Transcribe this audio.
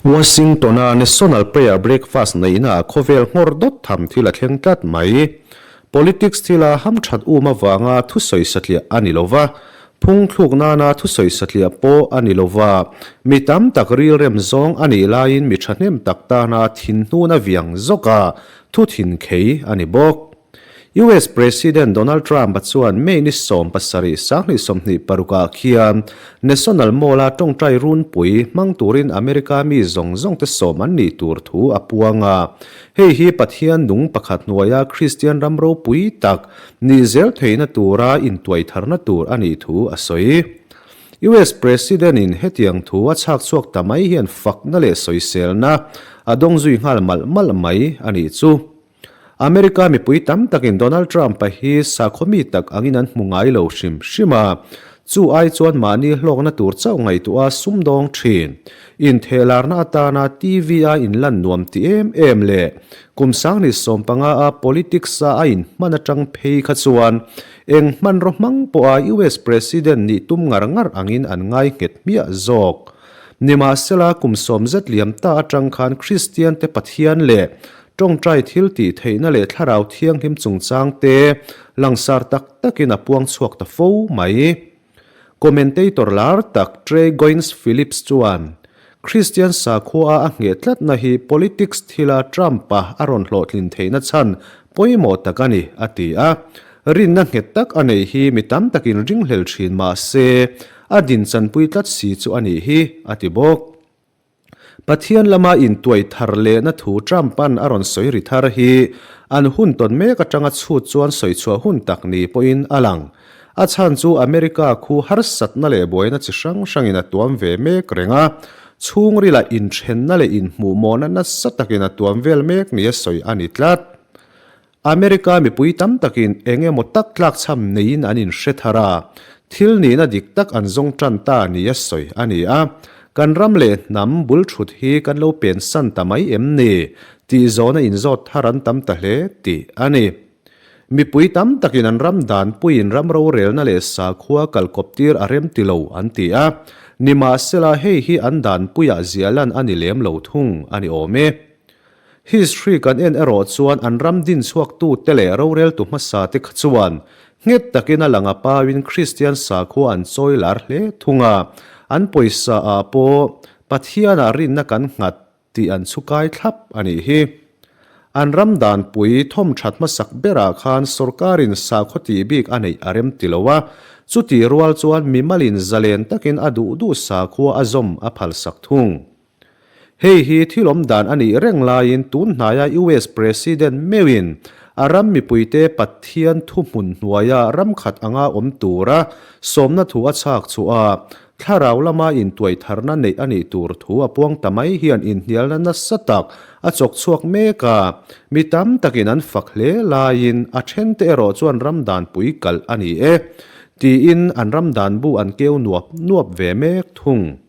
Washington-a National Prayer Breakfast neihnaah khawvel nghawr dawt tham thil a thleng tlat mai. Politics thila hamthat um avanga thusawi satliah a ni lo va, phungthluk nana thusawi satliah pawh a ni lo va, mi tam tak rilrem zawng a nih laiin mi thahnem tak tana thinhnun a viang zawka thu thinkhei a ni bawk. US President Donald Trump-a chuan May ni 17 2026 ah khian National Mall-a tawngtai runpui hmang turin America mi zawng zawngte sawm an nih tur thu a puang a. Hei hi Pathian nung pakhat hnuaia Kristian ram ropui tak nih zel theihna tura intuaitharna tur a nih thu a sawi. US President-in hetiang thu a chhak chhuak ta mai hian fakna leh sawiselna a dawng zui nghal malh malh mai a nih chu. America mipui tam takin Donald Trump-a hi sakhaw mi tak angin an hmu ngai lo hrim hrim a, chu ai chuan mahni hlawkna tur chauh ngaihtuah a sumdawng thin. Inthehlarna atana TV-a inlan nuam ti em em leh kum sanghnih 15 a politics-a a inhman atang phei kha chuan eng hmanraw hmang pawha US President nih tum ngar ngar angin an ngai nghet hmiah zawk. Nimahsela kum sawm zet liam ta atang khan Kristiante Pathian leh Tawngtai thil tih theihna leh thlarau thianghlim chungchang te langsar tak takin a puang chhuak ta fo mai. Commentator lar tak Trey Goins Phillips chuan, Kristian sakhua a ngheh tlatna hi politics thila Trump-a a rawn hlawhtlin theihna chhan pawimawh tak a ni, a ti a. Rinna nghet tak a neih hi mi tam takin ringhlel thin mah se, a dinchanpui tlat si chu a nih hi, a ti bawk. Pathian lama intuai thar lehna thu Trump-a'n a rawn sawi ri thar hi an hun tawn mek atanga chhut chuan sawi chhuah hun tak ni pawhin a lang. A chhan chu America khu harsatna leh buaina chi hrang hrangin a tuam ve mek reng a, chhungrila inthenna leh inhmuhmawhna nasa takin a tuam vel mek nia sawi a ni tlat. America mipui tam takin eng emaw tak tlakchham neiin an inhre thar a, thil nihna dik tak an zawng tan ta nia sawi a ni a. Kan ram leh hnam bul thut hi kan lo pensan ta mai em ni? tih zawhna inzawt thar an tam ta hle tih a ni. Mipui tam takin an ram danpuiin ram rorelna leh sakhua kalkawp tir a rem ti lo an ti a, nimahsela hei hi an danpuiah ziahlan a ni lem lo thung a ni awm e. History kan en erawh chuan an ram din chhuaktute leh roreltu hmasate kha chuan nghet takin a lang a pauin Kristian sakhua an chawi lar hle thung a, an pawisa ah pawh Pathianah rinna kan nghat tih an chhukai thlap a nih hi. An ram danpui thawmthat hmasak berah khan sorkarin sakhaw tih bik a neih a rem ti lo a, chutih rual chuan mimalin zalen takin a duh duh sakhua a zawm a phalsak thung. Hei hi thil awm dan a nih reng laiin tun hnaia US President meuhin a ram mipuite Pathian thuhmun hnuaia ram khat anga awm tura sawmna thu a chhak chhuah a, thlarau lama intuaitharna neih a nih tur thu a puang ta mai hian inhnialna nasa tak a chawk chhuak mek a, mi tam takin an fak hle laiin a thente erawh chuan ram danpui kalh a ni e tiin an ram danbu an keu nuap nuap ve mek thung.